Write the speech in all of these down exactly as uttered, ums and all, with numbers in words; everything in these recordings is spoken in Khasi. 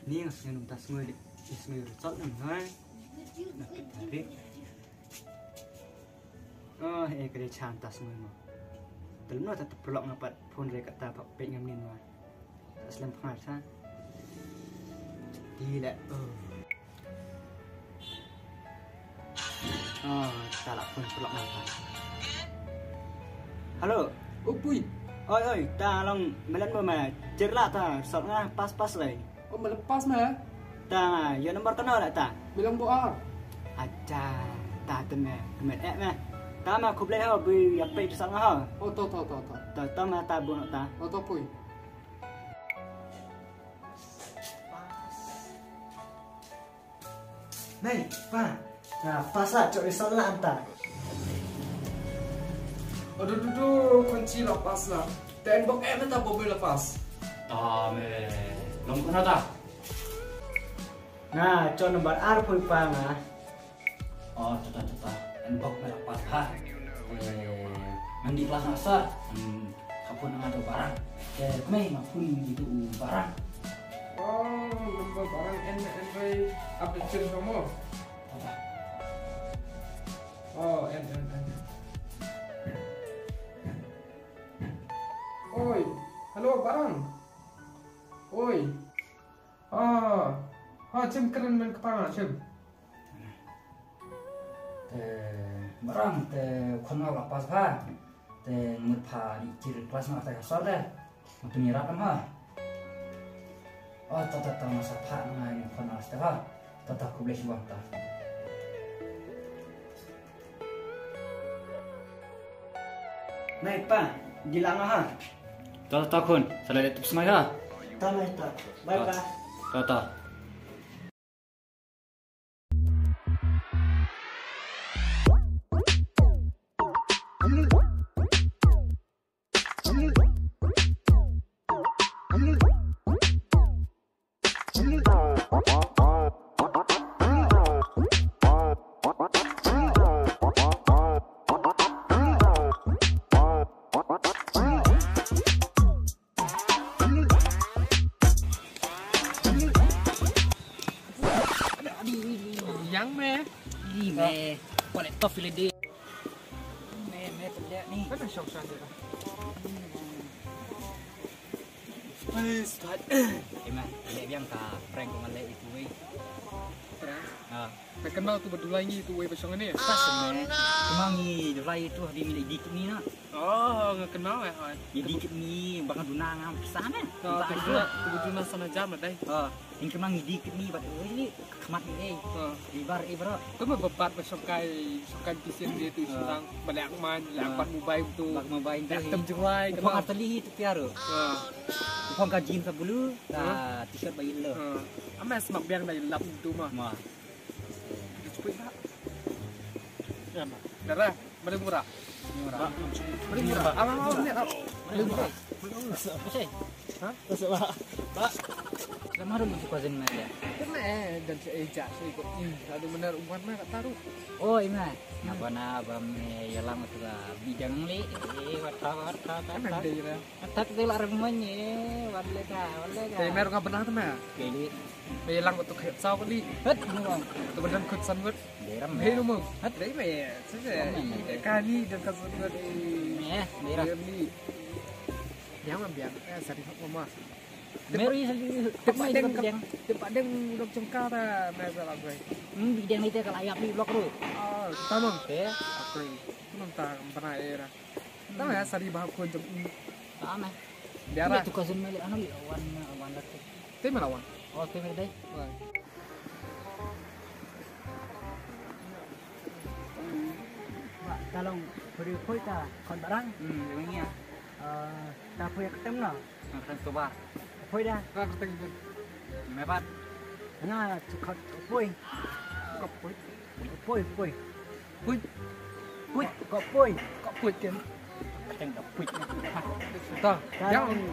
Ni nga sngew num ta sngew di. Ni sngew result num ngai. Na pit ta ri. Oh, eh, kare chan ta sngew mo. Tel no ta ta pelok nga pat phone re kata pa pek ngam nin mo. Ta slem phangar sa. Ti le. Oh. Oh, ta la phone pelok nga ta. Hello. Oh, Pui. Oi, oi, ta long melen mo ma. Jer la ta, sot nga pas pas lai. Oh, melen pas ma. Ta, yo number kano la ta. Bilang bo ar. Acha, ta te me, kemet eh me. Ta ma khublei ho, bui ya pei sot nga ho. Oh, to, to, to, to. Ta, ta ma ta bu ta. Oh, to, Pui. Nei, pa. Na, pas la, chok result la anta. Aduh, duh, duh, kunci la pas la. Ten bok em ta bobe la pas. Ta me, long kena ta. Na, chok nomor ar pui pa nga. Oh, tata, tata. En bok me la pas ha. Eh, ngan di kelas asar. Hmm. Ka phone nga tu barang. Te kmai ma phone itu barang. Oh, number barang en en bai update sama. Apa? Oh, en en en. Oi, hello barang. Oi. Ah, ha chim kren men kepala chim. Te barang te khon nga la pas ha. Te ngut pha di kir kelas nga te kasar de. Untuk nyirat ha. Oh, ta ta ta masa pha nga ni khon nga te ha. Ta ta khublei shibun ta. Nai pa, di lang ha. Ta ta khun, sa la tup sngai ha. Ta nai ta. Bye bye. Ta ta. Yang me. Di me. Kuat laptop pilih deh. Me, me, tu dia ni. Kan ada syok-syok dia. Please, Dad. Eh, mah, dia biang ka prank ko ngan leh itu wei. Prank? Ha. Nak kenal tu berdua lagi tu wei pasang ni. Pas, mah. Cuma ni, dua itu di milik dikit ni nak. Oh, nga kenal eh, hoi. Ye dikit ni, bang duna ngam kisah meh. Oh, tu berdua, tu berdua sana jam lah, dai. Oh, yang kemang ye dikit ni, bat oi ni, kemat ni, eh. Oh. Libar, eh, bro. Tu mah bebat ba songkai, songkai pisian dia tu, sentang balik akman, balik akman mobile tu. Balik mobile tu, eh. Tem jerai, kemang arteli tu piaro. Oh. Kemang ka jeans bulu, ka t-shirt ba yellow. Oh. Amai semak biang dai lap tu mah. Mah. Dia cukup lah. Ya, mah. Darah. Mari murah. Murah. Mari murah. Apa, apa, apa, apa? Mari murah. Mari murah. Apa sih? Ha? Masuk, Pak. Pak. Lama dulu tu cousin mah ya. Kena eh dan si Eja si ikut. Hmm, lalu benar umpan mah tak taruh. Oh, ingat. Ngapa na ba me yalam tu lah bidang li. Eh, wata wata. Kan ada ya. Atat te la rem manye, wat le ka, wat le ka. Te mer nga bna te mer. Keli. Be lang tu khet saw keli. Het, ni bang. Tu badan kut san wut. Dei ram. Hei lu mo. Het. Dei me. Sese. Kani dan ka san wut. Eh, dei ram. Ni. Biang ma biang. Eh, sari hok mama. Meri sari. Tep deng ka. Tep deng dok jengka ta me sa la gue. Hmm, bidang ni te ka la yap ni blok ru. Ah, tamang. Te. Aku. Tu nang ta bna era. Tang ya sari ba ko jong i. Tang eh. Biara. Tu cousin mele anu li wan wan dak. Te mele wan. Oh, te mele dai. Wan. Ba talong puri pui ta kon barang. Hmm, yang ni ya. Eh, ta pui ketem na. Ketem tu ba. Pui dah. Ka ketem tu. Mebat. Nga chikot pui. Ka pui. Pui, pui. Pui. Pui, ko pui. Ko pui ken. Teng da pui. Ta. Yang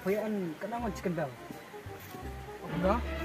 pui an kena ngon chicken bell. Dah.